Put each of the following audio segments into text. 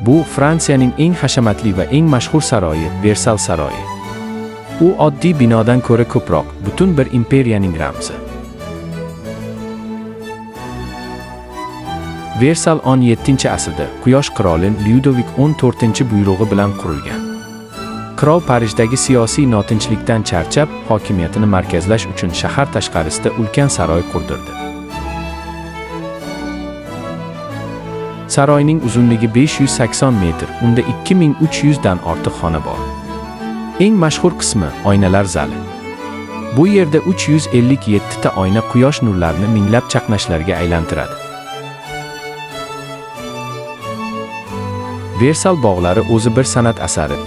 Bu Fransiyaning eng hashamatli va eng mashhur saroyi, Versal saroyi. U oddiy binodan ko'ra ko'proq, butun bir imperiyaning ramzi. Versal 17-asrda Quyosh qiroli Lyudovik 14 buyrug'i bilan qurilgan. Qirol Parijdagi siyosiy notinchlikdan charchab, hokimiyatini markazlash uchun shahar tashqarisida ulkan saroy qurdirdi. Saroyning uzunligi 580 metr, unda 2300 dan ortiq xona bor. Eng mashhur qismi oynalar zali. Bu yerda 357 ta oyna quyosh nurlarini minglab chaqnashlarga aylantiradi. Versal bog'lari o'zi bir san'at asari.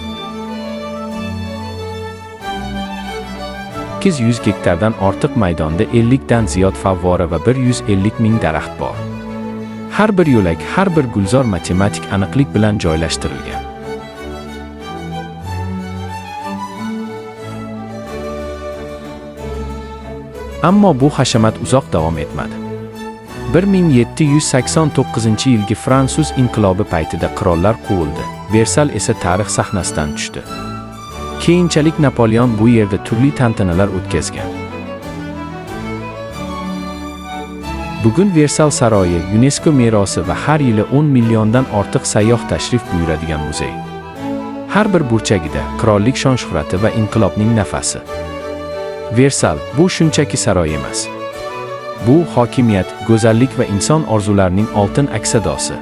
800 gektardan ortiq maydonda 50 dan ziyod favvora va 150 ming daraxt bor. Har bir yo'lak, har bir gulzor matematik aniqlik bilan joylashtirilgan. Ammo bu hashamat uzoq davom etmadi. 1789-yilgi Fransuz inqilobi paytida qirollar quvildi, Versal esa tarix sahnasidan tushdi. Keyinchalik Napoleon bu yerda turli tantanalar o'tkazgan. Bugun Versal saroyi UNESCO merosi va har yili 10 milliondan ortiq sayyoh tashrif buyuradigan muzey. Har bir burchagida qirollik shon-shuhrati va inqilobning nafasi. Versal bu shunchaki saroy emas. Bu hokimiyat, go'zallik va inson orzularining oltin aksadosi.